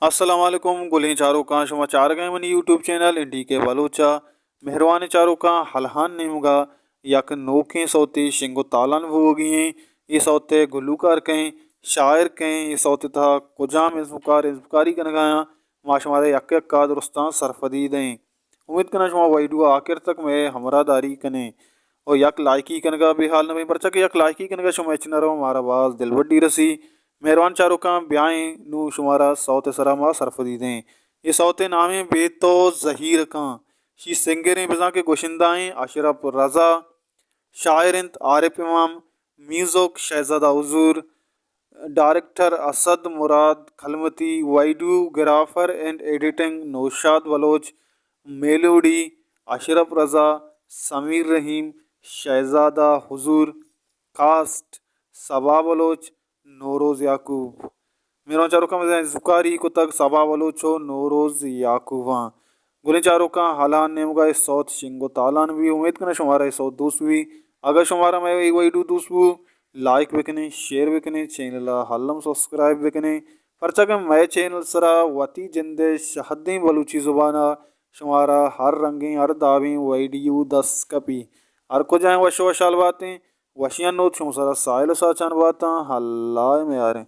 السلام علیکم گلیں چاروکاں، شما چارگ ءَ منی یوٹیوب چینل این ڈی کے بلوچ ءَ۔ مہروانیں چاروکاں، ہلہان نیمگ ءَ یک نوکیں سوتے شنگ و تالان بوگی ایں۔ اے سوت ءِ گلوکار کئے ایں، شاعر کئے ایں، اے سوت ءِ تہا کجام ازمکار ازمکاری کنگ ءَ آں، ما شمارا یک یک ءَ درستاں سرپدی دئیں۔ امیت کناں شما ویڈیو ءَ آخر تک مئے ہمراہ داری کنیں و یک لائکی کنگ ءَ بے حال نہ بئیں، پرچا کہ یک لائکی کنگ ءَ شما ہچ نہ رو، مارا باز دلبڈی رسی۔ مہروان چاروکاں، بیائیں نوں شمارا سوت ءِ سرا ما سرپدی دئیں۔ اے سوت ءِ نام ایں بے تو زہیرکاں۔ شی سنگر ایں بزاں کہ گشندہ ایں اشرف رضا، شاعر انت عارف امام، میوزک شہزادہ حضور، ڈائریکٹر اسد مراد کلمتی، ویڈیو گرافر اینڈ ایڈیٹنگ نوشاد بلوچ، میلوڈی اشرف رضا، سمیر رحیم، شہزادہ حضور، کاسٹ صبا بلوچ، نوروز یعقوب۔ مہروان چاروکاں، بزاں ازمکاری کتگ صبا بلوچ و نوروز یعقوباں۔ گلیں چاروکاں، ہلان نیمگ ءَ اے سوت شنگ و تالان بی۔ امیت کناں شمارا اے سوت دوست بی۔ اگاں شمارا مئے اے ویڈیو دوست بو، لائک بکنیں، شیئر بکنیں، چینل ءَ الم سبسکرائب بکنیں، پرچا کہ مئے چینل سرا وتی جند ءِ شہدیں بلوچی زبان ءَ شمارا ہر رنگیں ہر دابیں ویڈیو دست کپی۔ ہر کجائیں وش و وشحال باتیں، وشیاں نود شما سرا ساہیل و ساچان باتاں۔ اللہ ءِ میاریں۔